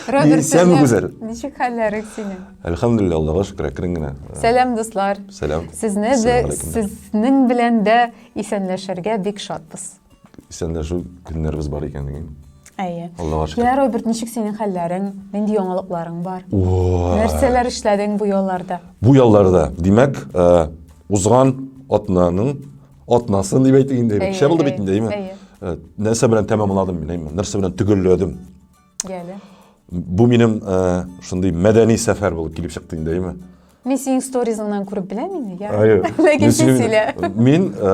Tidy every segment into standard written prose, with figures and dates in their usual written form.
Роберт, Исәнме, Гүзәл? Ничек хәлләрең синең? Әлхәмдүлилләһ, Аллага шөкер, әкрен генә. Сәлам, дуслар. Сәлам. Сезне дә, сезнең белән дә исәнләшергә бик шатбыз. Исәнләшү көннәребез бар икән дигән. Әйе. Аллага шөкер. Я, Роберт, ничек синең хәлләрең? Нинди яңалыкларың бар? Нәрсәләр эшләдең бу ялларда? Бу ялларда, димәк, э, узган атнаның атнасын дип әйтик инде. Кичә булды бит инде, әйеме? Э, нәрсә белән тәмамладым мин, әйеме? Нәрсә белән төгәлләдем? Яле. Бу минем э, шундый мәдәни сәфәр булып килеп чыкты инде, әйеме? Мин синең сторизыңнан күреп беләм инде, я. Ләкин син сөйлә. Мин э,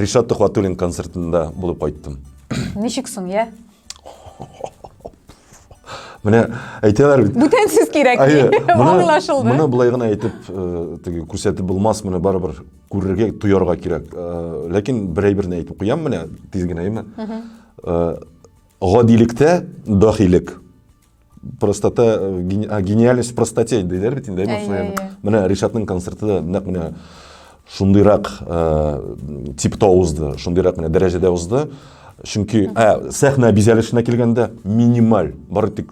Ришат Тухватуллин концертында булып кайттым. Ничек соң, я? Менә әйтәләр бит. Бүтән сүз кирәкми. Аңлашылды. Моны болай гына әйтеп, э, теге күрсәтеп булмас, моны барыбер күрергә, тоярга кирәк. Э, ләкин бер әйберне әйтеп куям менә, тиз генә, әйме? Э, гадилектә дахилек. Простота, гениальность в простоте диләр бит инде, әйме? Менә Ришатның концерты да нәкъ менә шундыйрак типта узды, шундыйрак менә дәрәҗәдә узды. Чөнки ә, сәхнә бизәлешенә килгәндә минималь, бары тик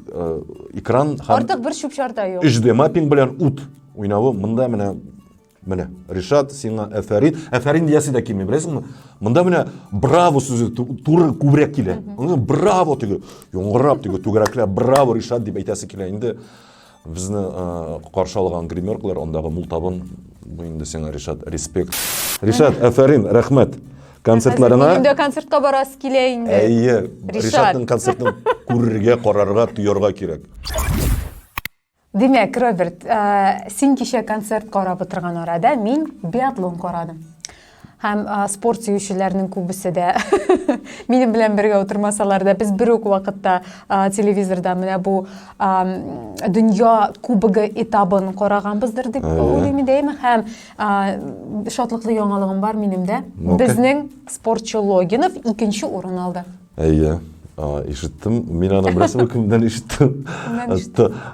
экран һәм артык бер чүп-чар да юк. 3D маппинг белән ут уйнавы монда менә менә Ришат сиңа әфәрин, әфәрин диясе дә килми, беләсеңме? Монда менә браво сүзе туры күбрәк килә. Браво теге яңгырап теге түгәрәкләп браво Ришат дип әйтәсе килә инде. Безне э, каршы алган гримеркалар, андагы мул табын, бу инде сиңа, Ришат, респект. Ришат, әфәрин, рәхмәт. Концертларына. Минем дә концертка барасы килә инде. Әйе, Ришатның концертын күрергә, карарга, тоярга кирәк. Димәк, Роберт, э, син кичә концерт карап утырган арада мин биатлон карадым. Һәм спорт сөючеләрнең күбесе дә минем белән бергә утырмасалар да, без бер үк вакытта телевизорда менә бу дөнья кубогы этабын караганбыздыр дип уйлыйм инде, әйеме? Һәм шатлыклы яңалыгым бар минем дә. Безнең спортчы Логинов икенче урын алды. Әйе, ишеттем. Мин аны беләсеңме кемнән ишеттем?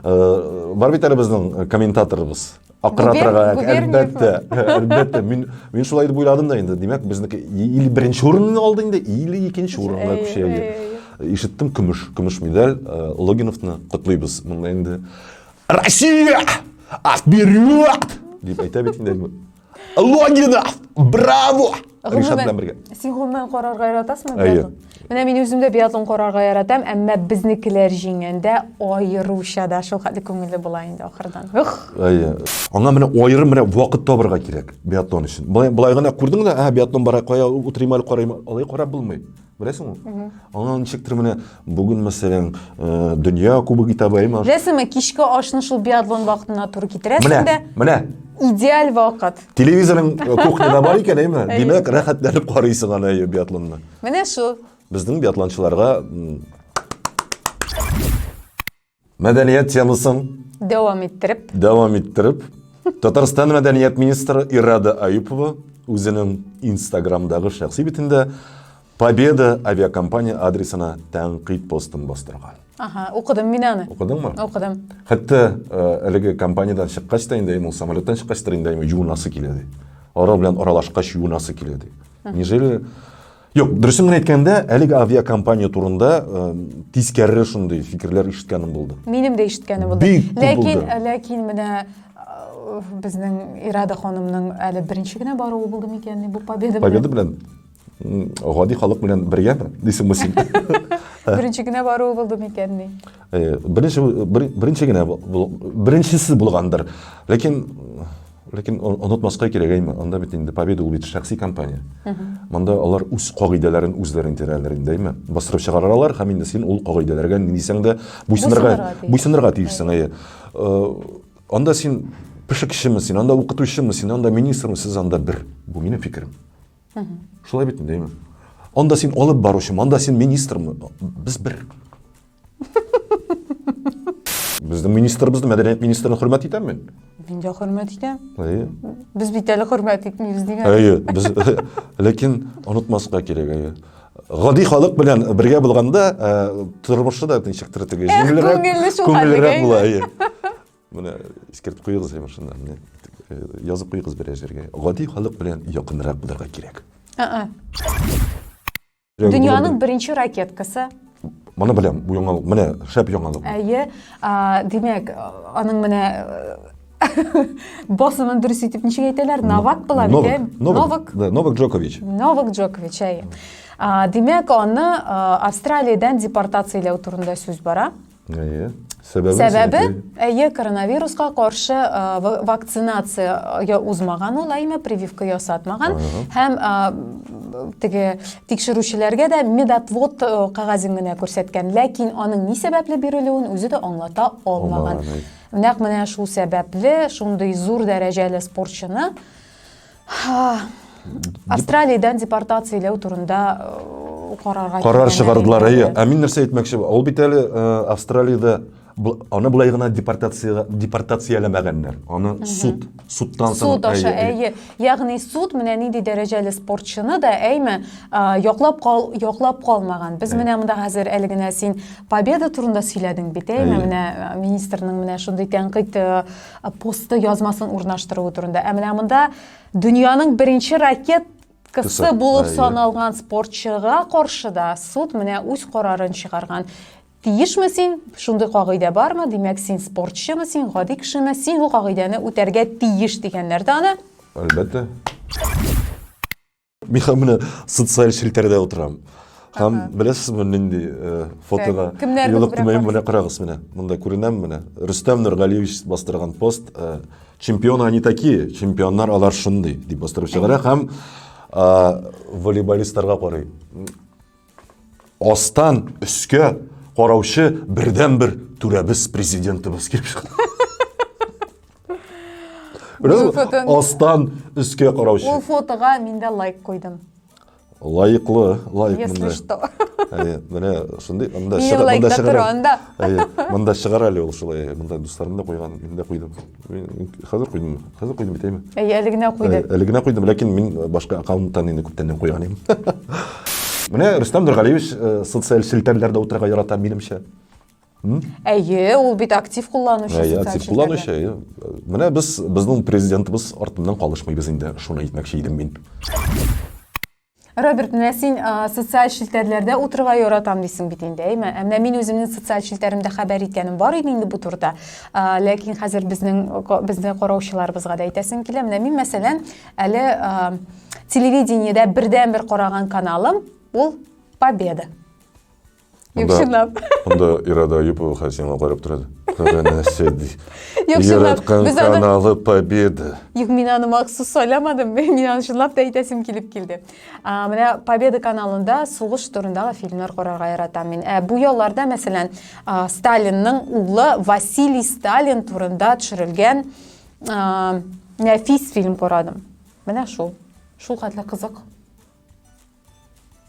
Бар бит әле безнең комментаторыбыз. Акыратырга, әлбәттә, әлбәттә. Мин мин шулай дип уйладым да инде. Димәк, безнеке или беренче урынны алды инде, или икенче урынга күчә. Ишеттем, көмеш, көмеш медаль. Э, Логиновны котлыйбыз. Монда инде Россия! Вперед! Дип әйтә бит инде. Логинов! Браво! Ришат белән бергә. Син гомумән карарга яратасыңмы биатлон? Менә мин үзем дә биатлон карарга яратам, әмма безнекеләр җиңгәндә аеруча да шул хәтле күңелле була инде ахырдан. Ух! Әйе. Аңа менә аерым менә вакыт табырга кирәк биатлон өчен. Болай, болай гына күрдең дә, ә биатлон бара, кая утырыйм әле карыйм, алай карап булмый. Беләсеңме? Аңа ничектер менә бүген мәсәлән, э, дөнья кубогы этабы, әйме? Беләсеңме, кичке ашны шул биатлон вакытына туры китерәсең Менә, дә. менә. Идеаль вакыт. Телевизорың э, кухняда бар икән, әйме? Димәк, рәхәтләнеп карыйсың аны әйе, биатлонны. Менә шул. Безнең биатлончыларга мәдәният темасын дәвам иттереп, дәвам иттереп, Татарстан мәдәният министры Ирада Аюпова үзенең Инстаграмдагы шәхси битендә Победа авиакомпания адресына тәнкыйть постын бастырган. Ага, укыдым мин аны. Укыдыңмы? Укыдым. Хәтта э, әлеге компаниядән чыккач та инде, ул самолеттан чыккач та инде юынасы килә ди. Алар белән аралашкач юынасы килә ди. Неужели Юк, дөресен генә әйткәндә, әлеге авиакомпания турында э, тискәре шундый фикерләр ишеткәнем булды. Минем дә ишеткәнем булды. Бик күп ләкин, булды. Ләкин менә э, безнең Ирада ханымның әле беренче генә баруы булды микән бу Победа белән? Победа белән гади халык белән бергәме дисеңме син? Беренче генә баруы булды микән ни? Э, беренче беренче генә беренчесе булгандыр. Ләкин Ләкин онытмаска кирәк, әйме, анда бит инде Победа ул бит шәхси компания. Монда алар үз кагыйдәләрен үзләрен тирәләр инде, әйме. Бастырып чыгаралар һәм инде син ул кагыйдәләргә ни дисәң дә буйсынырга буйсынырга тиешсең, әйе. Э, анда син пешекчеме син, анда укытучымы син, анда министрмы, сез анда бер. Бу минем фикерем. Шулай бит инде, әйме. Анда син алып баручымы, анда син министрмы, без бер. Безнең министрыбызны, мәдәният министрын хөрмәт итәм мин. Мин дә хөрмәт итәм. Әйе. Без бит әле хөрмәт итмибез дигән. Әйе, без ләкин онытмаска кирәк, әйе. Гади халык белән бергә булганда, э, тормышы да ничектер теге җиңелрәк, күңеллерәк була, әйе. Менә искәртеп куегыз әйме шунда, менә э, язып куегыз берәр җиргә. Гади халык белән якынрак булырга кирәк. Дөньяның беренче ракеткасы. Моны беләм, бу яңалык, менә шәп яңалык. Әйе, димәк, аның менә басымын дөрес итеп ничек әйтәләр? Новак була бит, ә? Новак. Да, Новак Джокович. Новак Джокович, әйе. Димәк, аны Австралиядән депортацияләү турында сүз бара. Әйе. Сәбәбе? Сәбәбе, әйе, коронавируска каршы вакцинация узмаган ул, әйме, прививка ясатмаган. Һәм теге тикшерүчеләргә дә медотвод кәгазен генә күрсәткән. Ләкин аның ни сәбәпле бирелүен үзе дә аңлата алмаган. Нәкъ менә шул сәбәпле шундый зур дәрәҗәле спортчыны Австралиядән депортацияләү турында э, карарга Карар чыгардылар, әйе. Ә мин нәрсә әйтмәкче, ул бит әле э, Австралиядә аны болай гына депортация депортацияләмәгәннәр. Аны суд, судтан соң. Суд аша, әйе. Ягъни суд менә нинди дәрәҗәле спортчыны да, әйме, э, яклап кал, яклап калмаган. Без менә монда хәзер әле генә син Победа турында сөйләдең бит, әйме, менә министрның менә шундый тәнкыйть посты язмасын урнаштыруы турында. Ә менә монда дөньяның беренче ракеткасы булып саналган спортчыга каршы да суд менә үз карарын чыгарган. Тиешме син? Шундый кагыйдә бармы? Димәк, син спортчымы, син гади кешеме? Син бу кагыйдәне үтәргә тиеш дигәннәр дә аны. Әлбәттә. Мин һәм менә социаль челтәрдә утырам. Һәм беләсезме нинди э, фотога юлыктым? Менә карагыз менә. Монда күренәм менә. Рөстәм Нургалиевич бастырган пост э, чемпионы они такие, чемпионнар алар шундый дип бастырып чыгара һәм э, волейболистларга карый. Астан өскә караучы бердәнбер түрәбез президентыбыз килеп чыкты. Беләсезме? Астан өскә караучы. Ул фотога мин дә лайк куйдым. Лайыклы, лайк Если что. Әйе, менә шундый, анда чыгар, монда чыгар. Анда. Әйе, монда чыгар әле ул шулай. Монда дусларым да куйган, мин дә куйдым. Мин хәзер куйдым, хәзер куйдым бит, әйме? Әйе, әле генә куйды. Әле генә куйдым, ләкин мин башка аккаунттан инде күптәннән куйган идем. Менә Рөстәм Нургалиевич э, социаль челтәрләрдә утырырга ярата, минемчә. Әйе, ул бит актив кулланучы. Әйе, актив кулланучы. Әйе. Менә без безнең президентыбыз артыннан калышмыйбыз инде, шуны әйтмәкче идем мин. Роберт, менә син социаль челтәрләрдә утырырга яратам дисең бит инде, әйме? Ә менә мин үземнең социаль челтәремдә хәбәр иткәнем бар иде инде бу турыда. Ләкин хәзер безнең безне караучыларыбызга да әйтәсем килә. Менә мин, мәсәлән, әле телевидениедә бердәнбер караган каналым ул Победа. Юк, чынлап. Анда Ирада Аюпова хәзер сиңа карап тора. Нәрсә ди? Юк, чынлап. Яраткан каналы Победа. Юк, мин аны махсус сайламадым. Мин аны чынлап та әйтәсем килеп килде. Менә Победа каналында сугыш турындагы фильмнар карарга яратам мин. Ә бу ялларда, мәсәлән, Сталинның улы Василий Сталин турында төшерелгән нәфис фильм карадым. Менә шул. Шул хәтле кызык.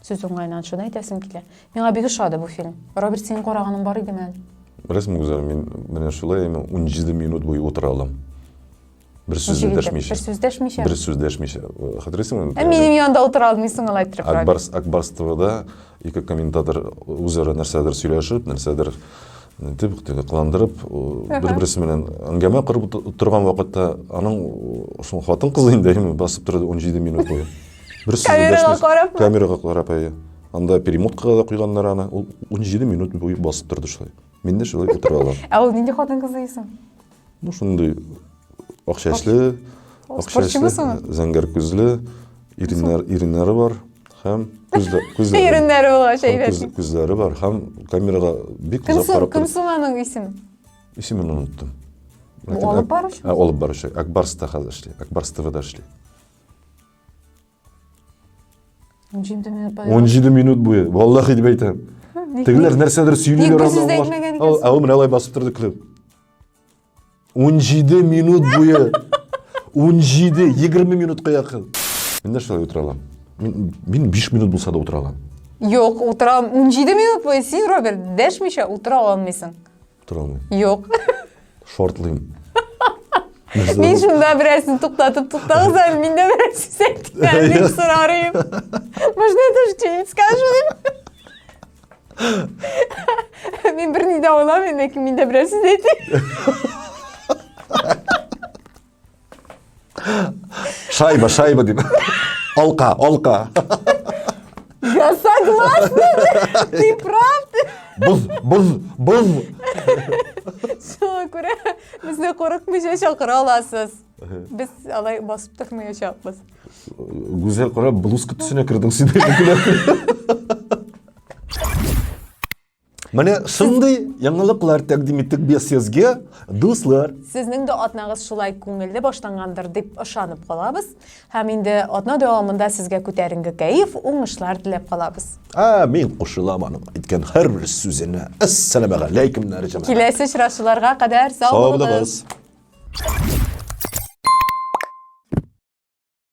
Сүз уңаеннан шуны әйтәсем килә. Миңа бик ошады бу фильм. Роберт, синең караганың бар идеме әле? Беләсеңме, Гүзәл, мин менә шулай 17 минут буе утыра алам. Бер сүз дәшмичә. Бер сүз дәшмичә? Бер сүз дәшмичә. Хәтерлисеңме? Ә минем янда утыра алмыйсың алай итеп. Акбарс, Акбарс ТВда ике комментатор үзара нәрсәдер сөйләшеп, нәрсәдер дип теге кыландырып, бер-берсе белән әңгәмә корып торган вакытта аның шул хатын-кыз инде басып торды 17 минут буе. Бер сүз Камерага карап. Камерага карап, әйе. Анда перемоткага да куйганнар аны. Ул 17 минут буе басып торды шулай. Мин дә шулай утыра алам. Ә ул нинди хатын-кыз дисең? Ну, шундый ак чәчле, ак чәчле, зәңгәр күзле, иреннәр, иреннәре бар һәм күзләре, күзләре. Иреннәре булгач әйбәт. Күзләре бар һәм камерага бик озак карап. Кем соң аның исеме? Исемен оныттым. Алып баручы? Алып баручы. Акбарста хәзер эшли. Акбарс ТВда эшли. 17 минут буе. 17 минут буе. Валлахи дип әйтәм. Тегеләр нәрсәдер сөйлиләр анда. Аңлаш. Ә ул менә алай басып торды көлеп. 17 минут буе. 17, 20 минутка якын. Мин дә шулай утыра алам. Мин, мин 5 минут булса да утыра алам. Юк, утыра 17 минут буе син, Роберт, дәшмичә утыра алмыйсың. Утыра алмыйм. Юк. Шортлыйм. Мин шунда берәрсен туктатып, туктагыз әле, мин дә берәр сүз әйтим әле, дип сорар идем. Можно я тоже что-нибудь скажу? Мин берни дә уйламыйм, ләкин мин дә берәр сүз әйтим. Шайба, шайба дип. Алка, алка. Я согласна, ты прав. Боз, боз, боз. Шуңа күрә безне курыкмыйча чакыра аласыз. Без алай басып тормаячакбыз. Гүзәл, кара, блузка төсенә кердең син. Менә шундый яңалыклар тәкъдим иттек без сезгә, дуслар. Сезнең дә атнагыз шулай күңелле башлангандыр дип ышанып калабыз. Һәм инде атна дәвамында сезгә күтәренке кәеф, уңышлар теләп калабыз. Ә, мин кушылам аның әйткән һәрбер сүзенә. Әссәламәгаләйкем, җәмәгать. Киләсе очрашуларга кадәр сау Сау булыгыз. булыгыз.